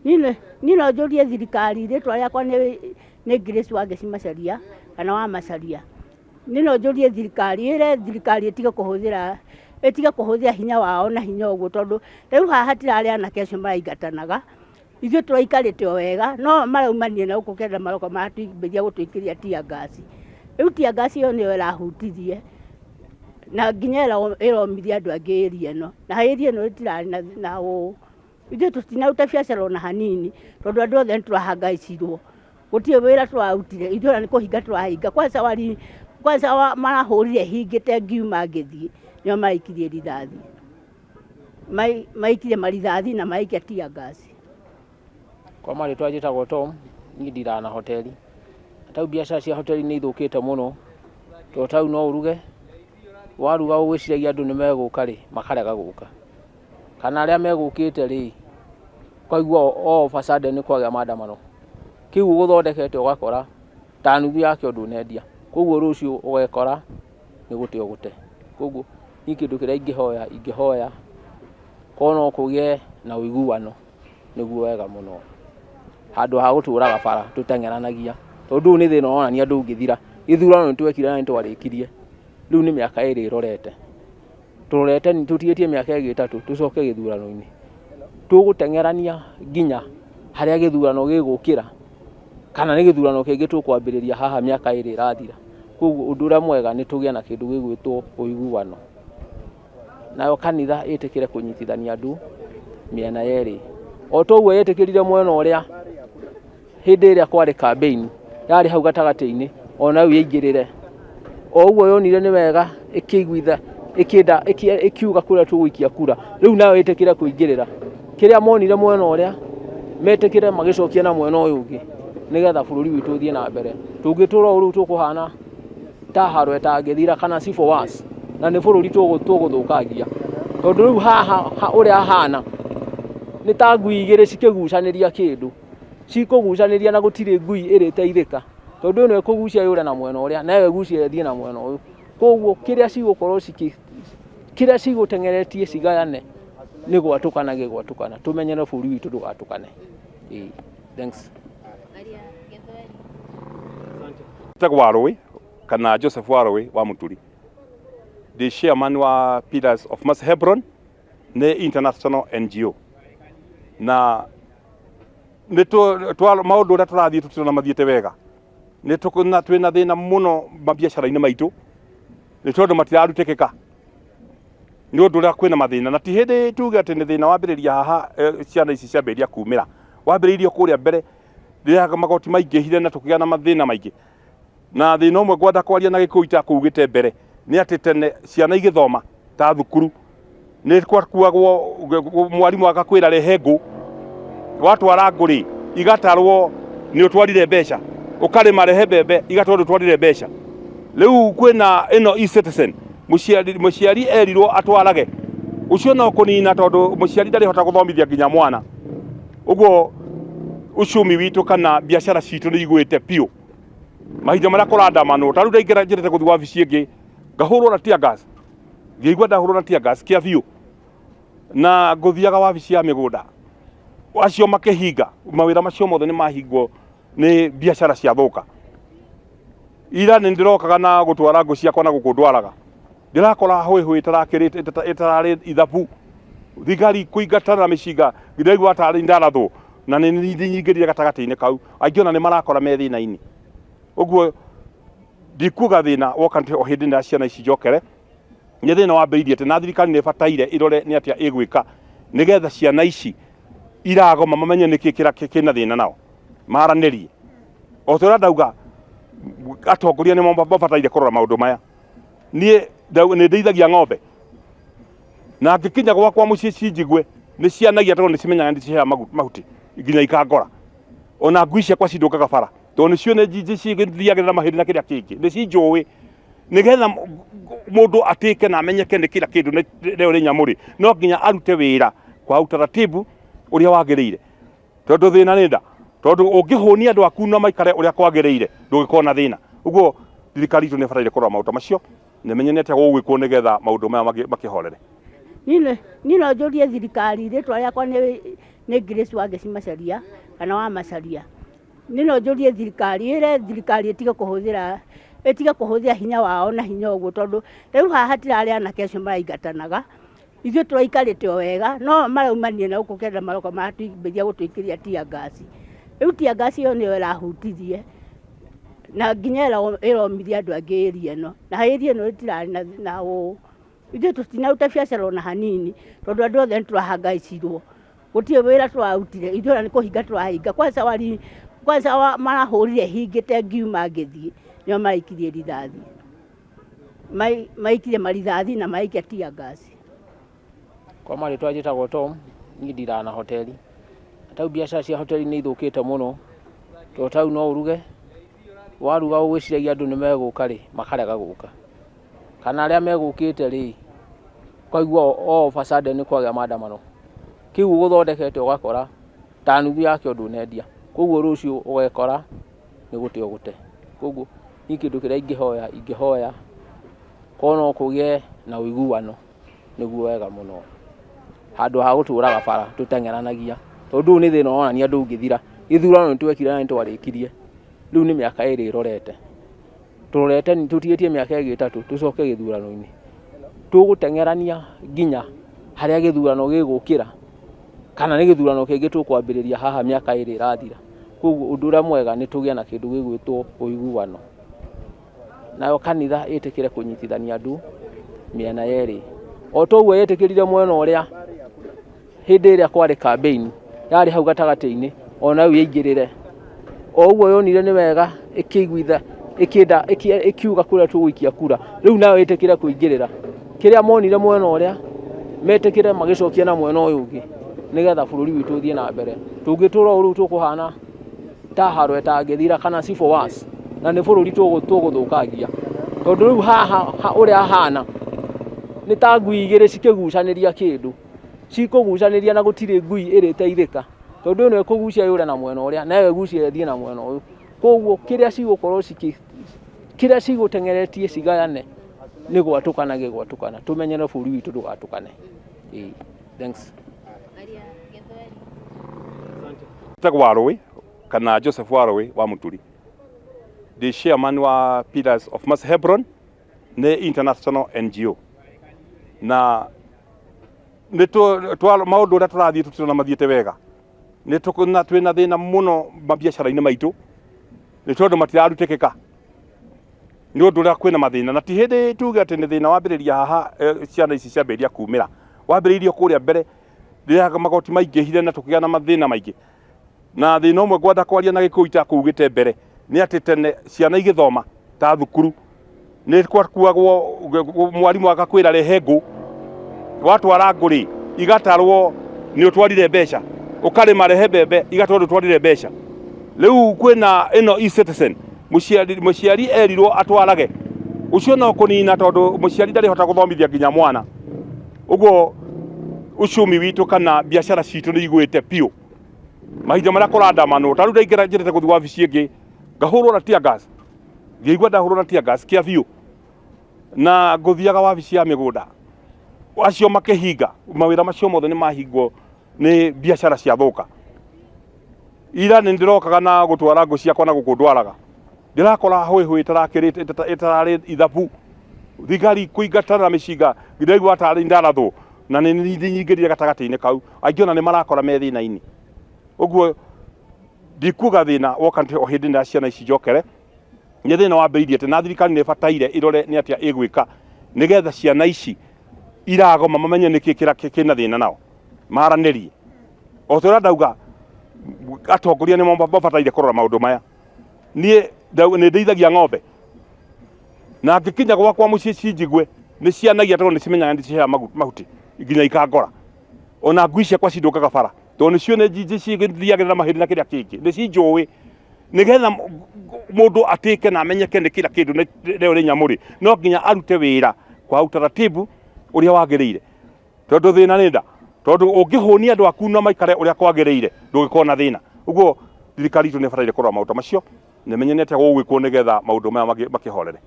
Niĩ no njũrie thirikari, rĩtwa rĩakwa nĩ Grace Wangeci Macharia kana wa Macharia. Niĩ no njũrie thirikari, ĩre thirikari ĩtige kũhũthĩra hinya wao na hinya ũguo, tondũ rĩu haha hatirarĩ anake acio maraingatanaga, ithuĩ tũraikarĩte o wega, no maraumania na gũkũ kenda maroka maratwambĩrĩria gũtũikĩria tear gas. Rĩu tear gas ĩyo nĩyo ĩrahutirie na nginya ĩromithia andũ angĩ area ĩno, na area ĩno ĩtirarĩ na ũũ. Ithuĩ tũtinaruta biacara ona hanini, tondũ andũ othe nĩ tũrahangaicirwo, gũtirĩ wĩra tũrarutire, ithuĩ ona nĩ kũhinga tũrahinga. Kwanza wari kwanza marahũrire hingĩte ngiuma ngĩthiĩ, nĩo maraikirie rithathi, maikirie marithathi na maraikia tear gas. Kwa marĩtwa njĩtagwo Tom, niĩ ndiraga na hoteli. Ta rĩu biacara cia hoteli nĩ ithũkĩte mũno, tondũ ta rĩu no ũruge, waruga ũgwĩciragia andũ nĩ megũka rĩ, makarega gũka. Kana arĩa megũkĩte rĩ, ũkaigua all of a sudden nĩ kwagĩa maandamano. Kĩu ũgũthondekete ũgakora ta nuthu yakĩo ndũnendia. Koguo rũciũ ũgekora nĩ gũte ũgũte. Koguo niĩ kĩndũ kĩrĩa ingĩhoya, ingĩhoya korwo no kũgĩe na ũiguano nĩguo wega mũno. Handũ ha gũtũraga bara tũteng'eranagia, tondũ ũyũ nĩ thĩna ũronania ndũngĩthira. Gĩthurano nĩ twekire na nĩ twarĩkirie, rĩu nĩ mĩaka 2 ĩrorete. Tũrorete tũtigĩtie mĩaka ĩngĩ 3 tũcoke gĩthurano-inĩ. Tũgũteng'erania nginya harĩa gĩthurano gĩgũkĩra, kana nĩ gĩthurano kĩngĩ tũkwambĩrĩria haha mĩaka 2 ĩrathira. Koguo ũndũ ũrĩa mwega nĩ tũgĩe na kĩndũ gĩgwĩtwo ũiguano. Nayo kanitha ĩtĩkĩre kũnyitithania andũ mĩena yerĩ. O ta ũguo yetĩkĩrire mwena ũrĩa hĩndĩ ĩrĩa kwarĩ campaign yarĩ hau gatagatĩ-inĩ, ona rĩu ĩingĩrĩre. O ũguo yonire nĩ wega ĩkĩiguitha ĩkĩenda ĩkiuga kũrĩa tũgũikia kura, rĩu nayo ĩtĩkĩre kũingĩrĩra. Kĩrĩa monire mwena ũrĩa, metĩkĩre magĩcokie na mwena ũyũ ũngĩ, nĩgetha bũrũri witũ ũthiĩ na mbere. Tũngĩtũra ũũ rĩu tũkũhana ta haro ĩtangĩthira kana civil wars, na nĩ bũrũri tũgũthũkangia. Tondũ rĩu haha ũrĩa hahana, nĩ ta ngui igĩrĩ cikĩgucanĩria kĩndũ. Cikũgucanĩria na gũtirĩ ngui ĩrĩteithĩka, tondũ ĩno ĩkũgucia yũre na mwena ũrĩa, na ĩyo ĩgucie ĩthiĩ na mwena ũyũ. Koguo kĩrĩa cigũkorwo cikĩ kĩrĩa cigũteng'eretie cigayane nĩ gwatũkana gĩgwatũkana. Tũmenyere bũrũri witũ ndũgatũkane. Ĩĩ, thanks. Njĩtagwo Warũĩ kana Joseph Warũĩ wa Mũturi. Ndĩ chairman wa Pillars of Mercy Hebron, nĩ international NGO. Na nĩ maũndũ ũrĩa tũrathiĩ tũtirona mathiĩte wega. Nĩ twĩna thĩna mũno mabiacara-inĩ maitũ, nĩ tondũ matirarutĩkĩka nĩ ũndũ ũrĩa kwĩna mathĩna, na ti hĩndĩ tuge atĩ nĩ thĩna wambĩrĩria haha. Ciana ici ciambĩrĩria kumĩra, wambĩrĩirio kũrĩa mbere rĩrĩa magoti maingĩhire na tũkĩgĩa na mathĩna maingĩ. Na thĩna ũmwe ngwenda kwaria na Gĩkũyũ itakũugĩte mbere nĩ atĩ tene ciana igĩthoma ta thukuru nĩ gwakuagwo, mwarimũ agakwĩra rehe ngũ, watwara ngũ rĩ, igatarwo nĩ ũtwarire mbeca, ũkarĩma rehe mbembe, igatwarwo ũtwarire mbeca. Rĩu kwĩna ĩno e-Citizen, mũciari erirwo atwarage ũcio no kũnina, tondũ mũciari ndarĩhota gũthomithia nginya mwana. Ũguo uchumi witũ kana biacara citũ nĩ igwĩte biũ. Mahinda marĩa kũrandamanwo, ta rĩu ndaingĩra njĩrĩte gũthiĩ wabici ĩngĩ, ngahũrwo na tear gas, ngĩigua ndahũrwo na tear gas kĩa biũ, na ngũthiaga wabici ya mĩgũnda, acio makĩhinga mawĩra macio mothe nĩ mahingwo, nĩ biacara ciathũka. Ira nĩ ndĩrokaga na gũtwara ngũ ciakwa na gũkũ ndwaraga, ndĩrakora hũĩhũĩ ĩtarakĩrĩte ĩtararĩ ithabu, thigari kũingatana na mĩcinga, ndĩraigua tarĩ ndarathwo, na nĩ nyingĩrire gatagatĩ-inĩ kau. Aingĩ ona nĩ marakora me thĩna-inĩ. Ũguo ndikuga thĩna woka o hĩndĩ ĩno ya ciana ici njokere, nĩ thĩna wambĩrĩirie tene, na thirikari nĩ ĩbataire ĩrore nĩ atĩa ĩgwĩka nĩgetha ciana ici iragoma mamenye nĩkĩ kĩna thĩna nao maranĩrie. O ta ũrĩa ndauga, atongoria nĩ mabataire kũrora maũndũ maya. Niĩ nĩ ndĩithagia ng'ombe, na ngĩkinya gwakwa mũciĩ cinjigue nĩ cianagia, tondũ nĩ cimenyaga nĩ ciheaga mahuti nginya ikangora. Ona ngui ciakwa cindũngaga bara, tondũ nĩcio nĩ cithiagĩra na mahĩndĩ na kĩrĩa kĩngĩ, nĩ cinjũĩ. Nĩgetha mũndũ atĩke na amenyeke nĩ kĩra kĩndũ rĩo nĩ nyamũ rĩ, no nginya arute wĩra kwa utaratibu ũrĩa wagĩrĩire, tondũ thĩna nĩ nda, tondũ ũngĩhũnia andũ aku na maikare ũrĩa kwagĩrĩire, ndũngĩkorwo na thĩna. Ũguo thirikari itũ nĩ ĩbataire kũrora maũndũ macio na ĩmenye nĩ atĩa gũgwĩkwo nĩgetha maũndũ maya makĩhorere. Niĩ no njũrie thirikari, rĩtwa rĩakwa nĩ Nĩ Grace Wangeci Macharia kana wa Macharia. Niĩ no njũrie thirikari, ĩre thirikari ĩtige kũhũthĩra, ĩtige kũhũthĩra hinya wao na hinya ũguo, tondũ rĩu haha hatirarĩ anake acio maraingatanaga, ithuĩ tũraikarĩte o wega, no maraumania na gũkũ kenda maroka maratwambĩrĩria gũtũikĩria tear gas. Rĩu tear gas ĩyo nĩyo ĩrahutirie na nginya ĩromithia andũ angĩ area ĩno, na area ĩno ĩtirarĩ na ũũ. Ithuĩ tũtinaruta biacara ona hanini, tondũ andũ othe nĩ tũrahangaicirwo, gũtirĩ wĩra tũrarutire, ithuĩ ona nĩ kũhinga tũrahinga. Kwanza wari kwanza marahũrire hingĩte ngiuma ngĩthiĩ, nĩo maraikirie rithathi, maikirie marithathi na maraikia tear gas. Kwa marĩtwa njĩtagwo Tom, niĩ ndiraga na hoteli. Ta rĩu biacara cia hoteli nĩ ithũkĩte mũno, tondũ ta rĩu no ũruge, waruga ũgwĩciragia andũ nĩ megũka rĩ, makarega gũka. Kana arĩa megũkĩte rĩ, ũkaigua all of a sudden nĩ kwagĩa maandamano. Kĩu ũgũthondekete ũgakora ta nuthu yakĩo ndũnendia. Koguo rũciũ ũgekora nĩ gũte ũgũte. Koguo niĩ kĩndũ kĩrĩa ingĩhoya, ingĩhoya korwo no kũgĩe na ũiguano nĩguo wega mũno. Handũ ha gũtũraga bara tũteng'eranagia, tondũ ũyũ nĩ thĩna ũronania ndũngĩthira. Gĩthurano nĩ twekire na nĩ twarĩkirie, rĩu nĩ mĩaka ĩrĩ ĩrorete. Tũrorete tũtigĩtie mĩaka ĩngĩ 3 tũcoke gĩthurano-inĩ. Tũgũteng'erania nginya harĩa gĩthurano gĩgũkĩra, kana nĩ gĩthurano kĩngĩ tũkwambĩrĩria haha mĩaka 2 ĩrathira. Koguo ũndũ ũrĩa mwega nĩ tũgĩe na kĩndũ gĩgwĩtwo ũiguano. Nayo kanitha ĩtĩkĩre kũnyitithania andũ mĩena yerĩ. O ta ũguo yetĩkĩrire mwena ũrĩa hĩndĩ ĩrĩa kwarĩ campaign yarĩ hau gatagatĩ-inĩ, ona rĩu ĩingĩrĩre. O ũguo yonire nĩ wega ĩkĩiguitha, ĩkĩenda, ĩkiuga kũrĩa tũgũikia kura, rĩu nayo ĩtĩkĩre kũingĩrĩra. Kĩrĩa monire mwena ũrĩa, metĩkĩre magĩcokia na mwena ũyũ ũngĩ, nĩgetha bũrũri witũ ũthiĩ na mbere. Tũngĩtũra ũũ rĩu tũkũhana ta haro ĩtangĩthira kana civil wars, na nĩ bũrũri tũgũthũkangia. Tondũ rĩu haha ũrĩa hahana, nĩ ta ngui igĩrĩ cikĩgucanĩria kĩndũ. Cikũgucanĩria na gũtirĩ ngui ĩrĩteithĩka. Tondũ ĩno ĩkũgucia yũre na mwena ũrĩa, na ĩyo ĩgucie ĩthiĩ na mwena ũyũ. Koguo kĩrĩa cigũkorwo cikĩ, kĩrĩa cigũteng'eretie cigayane, nĩ gwatũkana gĩgwatũkana. Tũmenyere bũrũri witũ ndũgatũkane. Ĩĩ, thanks. Njĩtagwo Warũĩ kana Joseph Warũĩ wa Mũturi. Ndĩ chairman wa Pillars of Mercy Hebron, nĩ international NGO. Na nĩ maũndũ ũrĩa tũrathiĩ tũtirona mathiĩte wega. Nĩ twĩna thĩna mũno mabiacara-inĩ maitũ, nĩ tondũ matirarutĩkĩka. Nĩ ũndũ ũrĩa kwĩna mathĩna, na ti hĩndĩ tuge atĩ nĩ thĩna wambĩrĩria haha, ciana ici ciambĩrĩria kumĩra. Wambĩrĩirio kũrĩa mbere, rĩrĩa magoti maingĩhire na tũkĩgĩa na mathĩna maingĩ. Na thĩna ũmwe ngwenda kwaria na Gĩkũyũ itakũugĩte mbere, nĩ atĩ tene ciana igĩthoma ta thukuru, nĩ gwakuagwo mwarimũ agakwĩra rehe ngũ, watwara ngũ rĩ, igatarwo nĩ ũtwarire mbeca, ũkarĩma rehe mbembe igatwarwo ũtwarire mbeca. Rĩu kwĩna ĩno e-citizen, mũciari erirwo atwarage, ũcio no kũnina tondũ mũciari ndarĩhota gũthomithia nginya mwana. Ũguo uchumi witũ kana biacara citũ nĩ igwĩte biũ. Mahinda marĩa kũrandamanwo, ta rĩu ndaingĩra njĩrĩte gũthiĩ wabici ĩngĩ, ngahũrwo na tear gas. Ngĩigua ndahũrwo na tear gas kĩa biũ. Na ngũthiaga wabici ya mĩgũnda. Acio makĩhinga, mawĩra macio mothe nĩ mahingwo nĩ biacara ciathũka. Ira nĩ ndĩrokaga na gũtwara ngũ ciakwa na gũkũ ndwaraga. Ndĩrakora hũĩhũĩ ĩtararĩ ithabu. Thigari kũingatana na mĩcinga, ndĩraigua tarĩ ndarathwo. Na nĩ nyingĩrire gatagatĩ-inĩ kau. Aingĩ ona nĩ marakora me thĩna-inĩ. Ũguo ndikuga thĩna woka o hĩndĩ ĩno ya ciana ici njokere, nĩ thĩna wambĩrĩirie tene na thirikari nĩ ĩbataire ĩrore nĩ atĩa ĩgwĩka nĩgetha ciana ici iragoma mamenye nĩkĩ kĩna thĩna nao, maranĩrie. O ta ũrĩa ndauga, atongoria nĩ mabataire kũrora maũndũ maya. Niĩ nĩ ndĩithagia ng'ombe, na ngĩkinya gwakwa mũciĩ cinjigue nĩ cianagia tondũ nĩ cimenyaga nĩ ciheaga mahuti nginya ikangora. Ona ngui ciakwa cindũngaga bara tondũ nĩcio nĩ cithiagĩrĩra mahĩndĩ na kĩrĩa kĩngĩ, nĩ cinjũĩ. Nĩgetha mũndũ atĩke na amenyeke nĩ kila kĩndũ rĩo rĩ nyamũ rĩ, no nginya arute wĩra kwa utaratibu ũrĩa wagĩrĩire. Tondũ thĩna nĩ nda, tondũ ũngĩhũnia andũ aku na maikare ũrĩa kwagĩrĩire, ndũngĩkorwo na thĩna. Ũguo thirikari itũ nĩ ĩbataire kũrora maũndũ macio, na ĩmenye nĩ atĩa gũgwĩkwo nĩgetha maũndũ maya makĩhorere.